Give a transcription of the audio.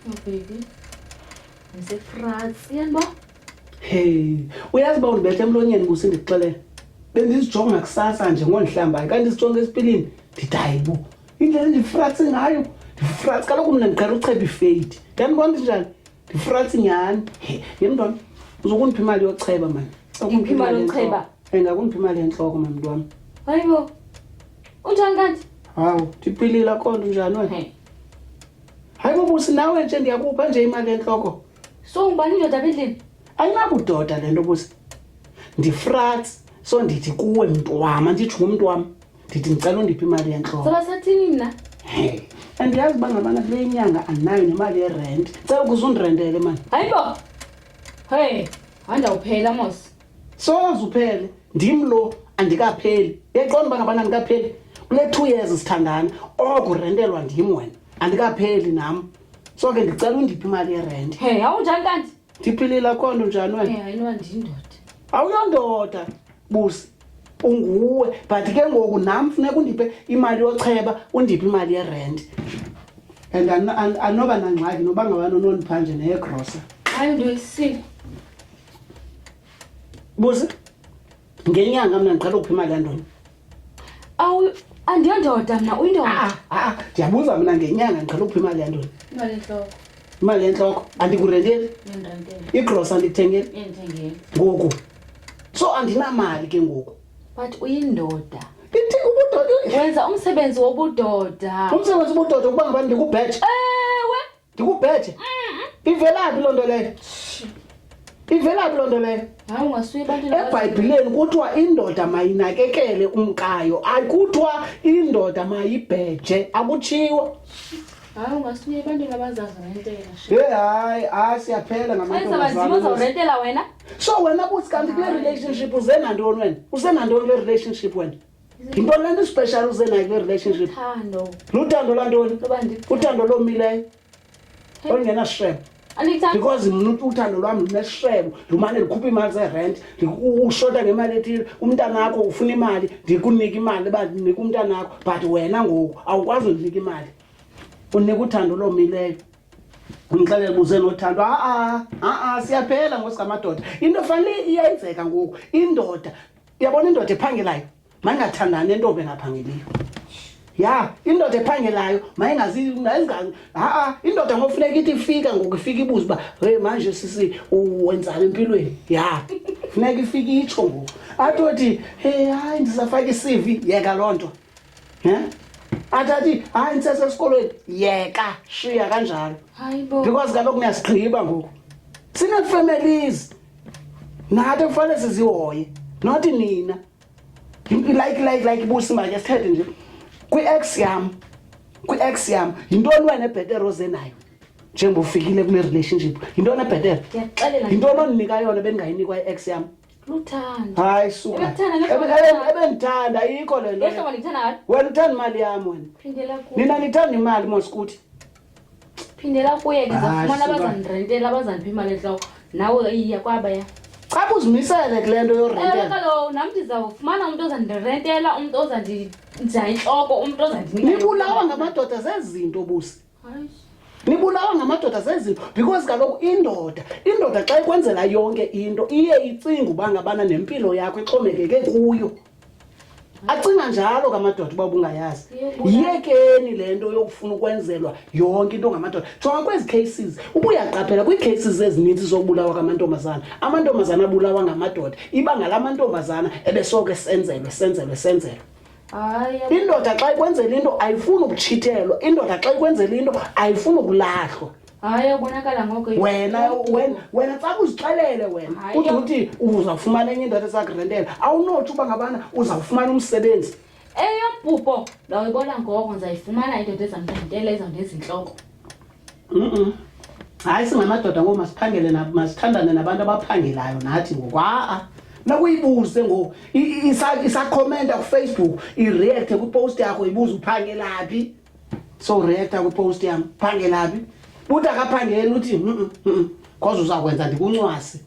Oh baby. NdiseFrance, yanibo? Hey, uyazi uba undibethe emlonyeni busi ndikuxelele. Bendizijonga kusasa nje ngondihlambayo, kanti ndizijonga esipilini ndithi hayibo. Indlela endifratsi ngayo, ndifratsi kaloku mna ndiqhela ucheba ifeyidi. Ndiyandibona ndinjani? Ndifratsi nyhani. He, ye mntwana, uzokundipha imali yocheba mani. Ndiphi imali yocheba? Engakundipha imali yentloko mani mntwana. Hayibo. Unjani kanti? Hawu, ndiphilile akho nto unjani wena? Hey. Hayi bo Busi nawe nje ndiyakupha nje imali yentloko. So ngubani indoda apha endlini? Ayinabudoda le nto Busi. Ndifratsi so ndithi kuwe mntu wam, anditsho ngumntu wam. Ndithi ndicela undiphe imali yentloko. Soba sathini mna? Hey, andiyazi uba ngabana kule nyanga andinayo nemali yerenti. Cela ukuze undirentele mani. Hayibo. Hey, andawuphela mos. Soze uphele. Ndim lo andikapheli. Uyayiqonda uba ngabana andikapheli? Kule 2 years sithandana oko urentelwa ndim wena. Andikapheli nam. So ke ndicela undiphe imali yerenti. Hey, awunjani kanti? Ndiphilile akho nto unjani wena? Hey, ayinoba ndiyindoda. Awuyondoda Busi. Unguwe but ke ngoku nam funeka undiphe imali yocheba undiphe imali yerenti. And anoba nangxaki noba ngabana unondipha nje neyegrosa. Hayi ndoyisile. Busi ngenyanga mna ndiqhela ukupha imali yantoni? Awu andiyondoda mna uyindoda. Ah, ah, ndiyabuza mna ngenyanga ndiqhela ukupha imali yantoni? Imali entloko. Imali yentloko andikurenteli, Uyandrentela. igrosa andikuthengeli Uyandithengela. ngoku. So andinamali ke ngoku. But uyindoda. Ithi ubudoda Wenza umsebenzi wobudoda. umsebenzi ubudoda ukuba ngabani ndikubheje. Ewe. Ndikubheje. Ivelaphi loo nto leyo? Ivelaphi loo nto leyo? Hayi ungasuye ebantwini. EBhayibhileni kuthiwa indoda mayinakekele umkayo, ayikuthiwa indoda mayibheje, akutshiwo. Hayi ungasuye ebantwini abazazirentela. Hey hayi, hayi siyaphela Ayizabanzima ngamantombazana. uzawurentela wena. So wena busi kanti kule relationship uze nantoni wena? Uze nantoni kule relationship wena? Yintoni le nto ispecial uze nayo kule relationship? Uthando. Luthando lwantoni? Loba ndikuthanda. Uthando lomileyo olungenasishebo. Andikuthandi. Because mna uthando lwam lunesishebo, lumane lukhupha iimali zerent, ushota ngemali ethile, umntanakho ufuna imali, ndikunike imali uba ndinike umntanakho, but wena ngoku awukwazi undinika imali. Unika uthando lomileyo. Undixelele uba uze nothando. Ha-a, ha-a, siyaphela ngoku singamadoda. Into fanele iyenzeka ngoku, indoda, uyabona indoda ephangelayo mayingathandani nentombi engaphangeliyo. Ya, indoda ephangelayo mayingazi mayingazi ha-a, indoda ngokufuneka ithi ifika ngoku ifika ibuze uba hey manje sisi wenzani empilweni. Ya, funeka ifike itsho ngoku. Athi othi hey hayi ndisafaka i-CV, yeka loo nto. He? Athi athi hayi ndisesesikolweni, yeka, shiya kanjalo. Hayibo. Because kaloku niyasigqiba ngoku. Sinee-families. Nathi kufanele sizihoye, not nina. Like Busi make sithethe nje. Kwi-ex yam, kwi-ex yam, yintoni wena ebhetere oze nayo? Njengoba ufikile kule relationship, yintoni ebhetere? Ndiyakuxelela. Yintoni ondinika yona bendingayinikwa i-ex yam? Luthando. Hayi suka. Ebekuthanda ngehlobo ndikuthanda. Ebendithanda ayikho le nto. Ngehlobo ndikuthanda ngalo. Wena uthanda imali yam wena. Phindela kuye. Nina nithanda imali mos kuthi. Phindela kuye ke Hayi, ndizawufumana suka. abazandirentela abazandipha imali entloko. Nawe iya kwabaya. Xa uzimisele kule nto Ewe yorentela. kaloku nam ndizawufumana umntu ozandirentela, umntu ozandinza intloko, umntu ozandinika. Nibulawa ngamadoda zezinto Busi. Hayi. Nibulawa ngamadoda zezinto because kaloku indoda xa ikwenzela yonke into iye icinge uba ngabana nempilo yakho ixhomekeke kuyo. Acinga njalo kamadoda uba ubungayazi. Yiyekeni le nto yokufuna ukwenzelwa yonke into ngamadoda. Jonga kwezi cases, uba uyaqaphela kwii-cases ezininzi zokubulawa kwamantombazana, amantombazana abulawa ngamadoda iba ngala mantombazana ebesoke senzelwe, senzelwe, senzelwe. Hayi. Indoda xa ikwenzela into ayifuni ukutshitelwa, indoda xa ikwenzela into ayifuni ukulahlwa. Hayi ubonakala ngoko. Wena wena wena xa uzixelele wena Hayi. ude uthi uzawufumana enye indoda ezakurentela, awunotsho uba ngabana uzawufumana umsebenzi. Eyombhubho ndawuyibona ngoko ndizayifumana indoda ezandirentela ezawundenza intloko. Hayi singamadoda ngoku masiphangele masithandane nabantu abaphangelayo nathi ngoku. Ha-a. Nakuyibuze ngoku isakhomenta kuFacebook, ireacte kwipost yakho ibuze uphangela phi. So reacta kwipost yam, phangela phi? Buthi akaphangeli uthi cause uzakwenza ndikuncwase.